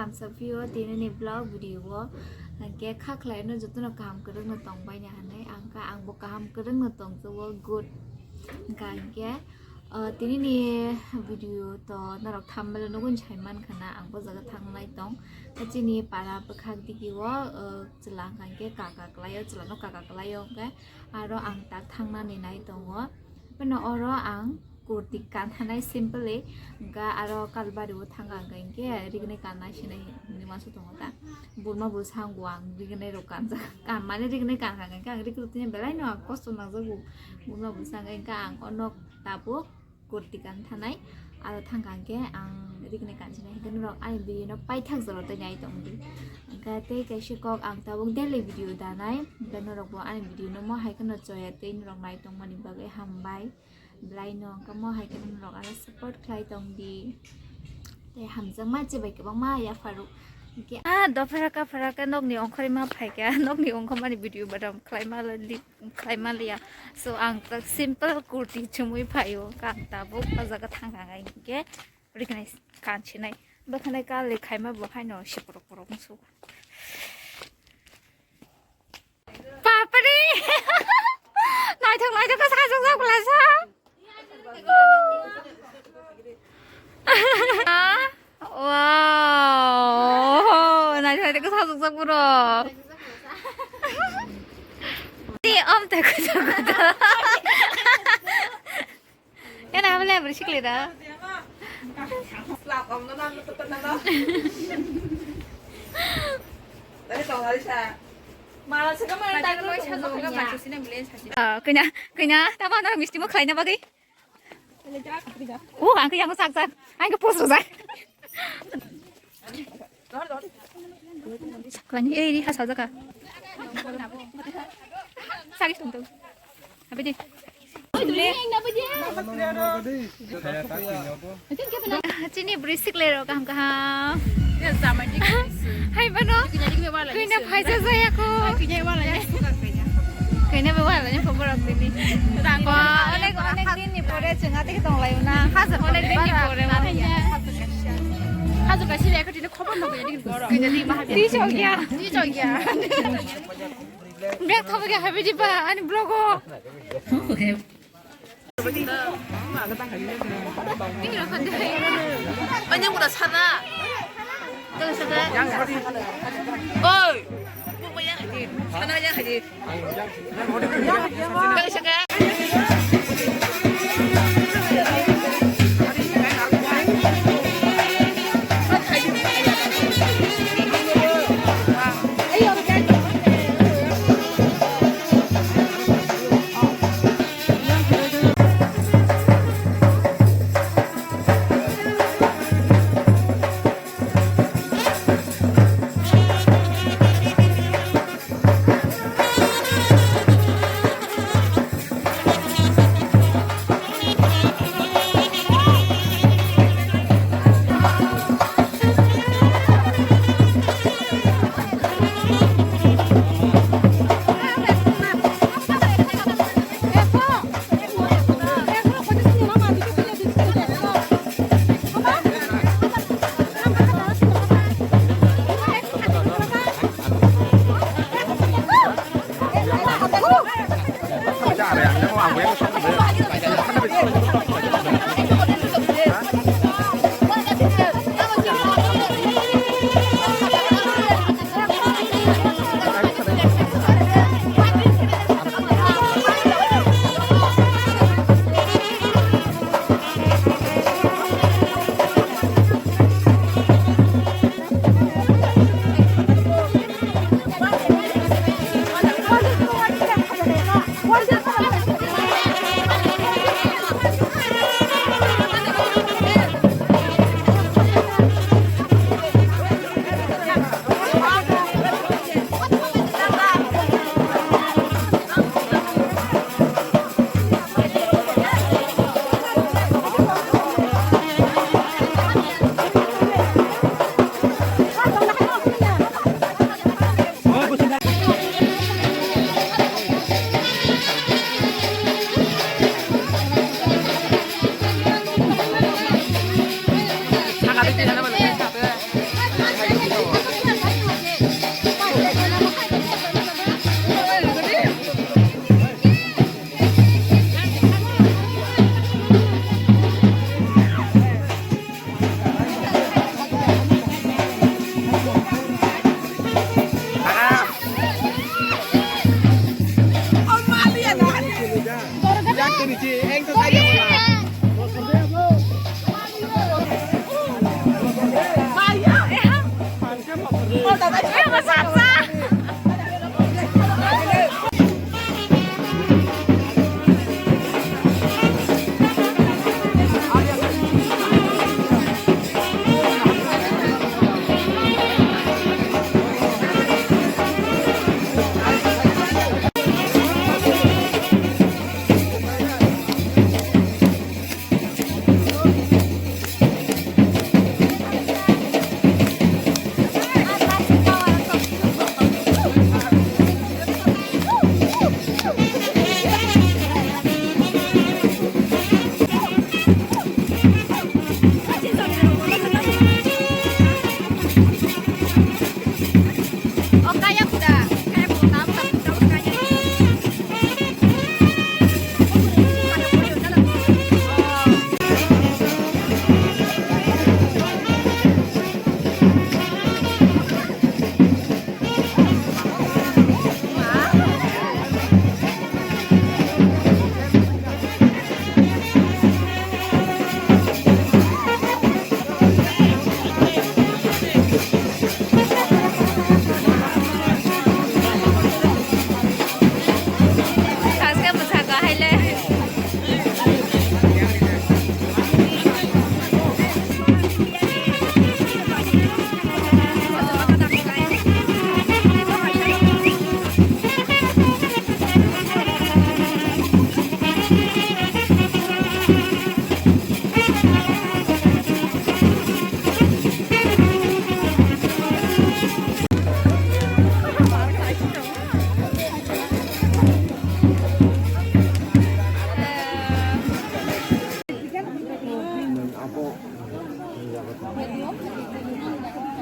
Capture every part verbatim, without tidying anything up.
Kamsa phio tini ni vlog video o, hwnkhe kha khlai no joto no kaham kwrwng no tong bai ni hinwi, ang kha ang bo kaham kwrwng no tong jago, good. Hwnkha hwnkhe, ah, tini ni video to norok thumbnail o nugwi sai man khana, ang bo jaga thang nai tong. Chini para bwkhak digi o, ah, chwla hwnkha hwnkhe kaka kwlai o, chwla no kaka kwlai o, hwnkhe aro ang tak thang nani nai tongo. Phano oro ang kurti kan thanai simply, hwnkha aro kalbari o thang ang hwnkhe rignai kan nai sinai hinwi masa tongo ta. Burma bwskango ang rignai rok kanjak, kan mane rignai kan kha hwnkhe ang rignai tini belai no ang kosto nangjago. Burma bwskango hwnkhe ang ono tabuk kurti kan thanai, aro thang kha hwnkhe ang rignai kan sinai hwnkhe norok ani video no paithak jora tei nai tong di. Hwnkhe tei kaisa kok ang tabuk daily video danai, hwnkhe norok bo ani video no mo hai kheno choya tei norok nai tongmani bagwi hambai. Belai no hwnkhe mo hai kheno norok aro support khlai tong di. Tei hamjakma chibai kwbangma yapharuk. Hwnkhe ah, dophara kaphara khe nokni ongkhorwi ma phaikha, nokni ongkhormani video badam khlai ma li-, khlai ma liya. So ang tak simple kurti chumui phaio, kang tabuk o jaga thang kha hwnkhe recognize kan sinai. Bwkhanai kali khaima bo haino siporok porok wngsugo. Bapre! Naithok naithok khe sajokjak bwlasa. Wow! Naithok naithok khe sajokjak borok. Di om te kujo kujo. Kena hamle beri sikle da. Ah, kena, kena, tamo norok misti mo khlaina bagwi. Oh, ang khe yang sak sak. Ang khe post rwjak. Saklani, eh, ini hasal jaka. Sakit untuk. Apa di? Chini brisik le ro kaham kaham. Hai bano. Kena phaisa jaya ko. Kena be wala ni khobor rok dini. Onek onek din ni pore chwng ati tong lai na. Onek din ni pore. Hajo kaisa le ekoti khobor no gaya din borok. Twi chok ya. Twi chok ya. Bek thobo ke habi di ba ani vlog o. Ani mura sana. Oi. Sana ya.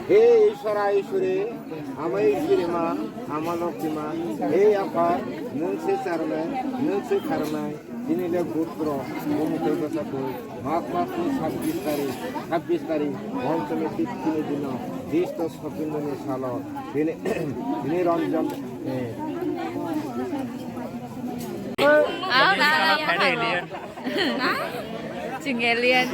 He Ishwara Ishwari, Ama Ishwari ma, Ama Lokhi ma, he Apha, nwng se charnai, nwng se kharnai, chini le butro, bumutwi bwsakwi, March mas ni sabbish tarik, sabbish tarik, Ponchomi Tithi ni dino, Kristo Sopindoni salo, tini, tini Ranjan, eh, Chwng alien.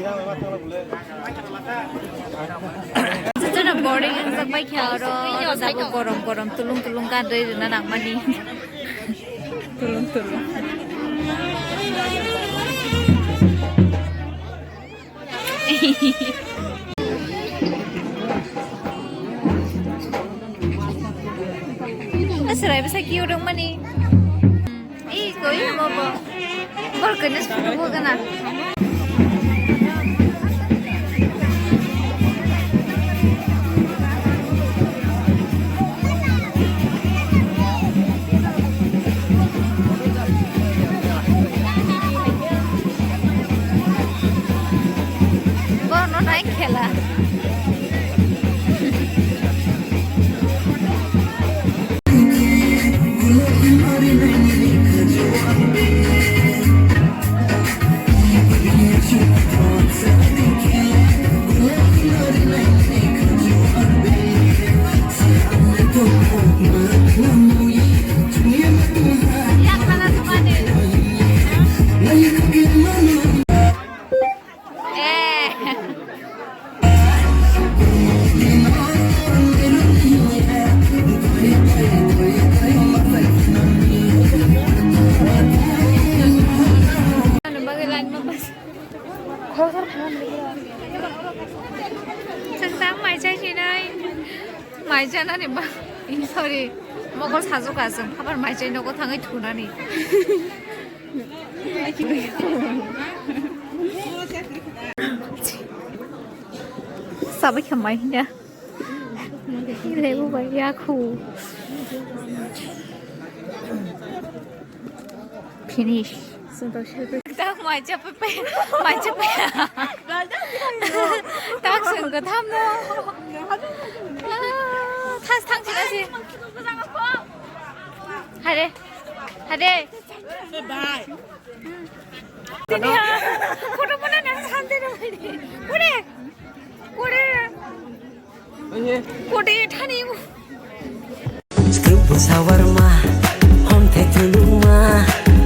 Boarding wngjak bai khe oro, oro jabo gorom gorom tulung tulung gan rwi rwna nangmani. Tulung tulung. Aswrai bwsa kiyok rwngmani. Ih, koi mo bo. Bor kene suru mo gana. Borno nai khela. Chwng tang mai chai sinai, mai chanani ba, sorry, mokol sajuka chwng habar mai chai nogo thangwi thunani. Sabai khamai hinya. Lebu bai ya khu. Finish. Tak mai chapai, mai chapai. Tak sengke tham no. Ah, thas thang sila si. Hare, hare. Bye. Tini ha, photo photo nang sante na bhai. Kore, kore, kore thani. Script bwsa warma, hom the thuluma,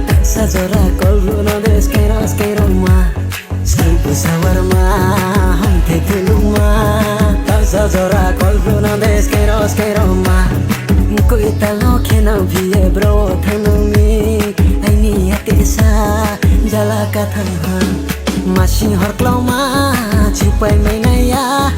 taksa jora kol bruno des kairos kairoma. Script bwsa warma, hom the thuluma, taksa jora kol bruno des kairos kairoma. Bro thangno mi aini atesa jala kathang ha. Masing hor klauma chupai mainaya.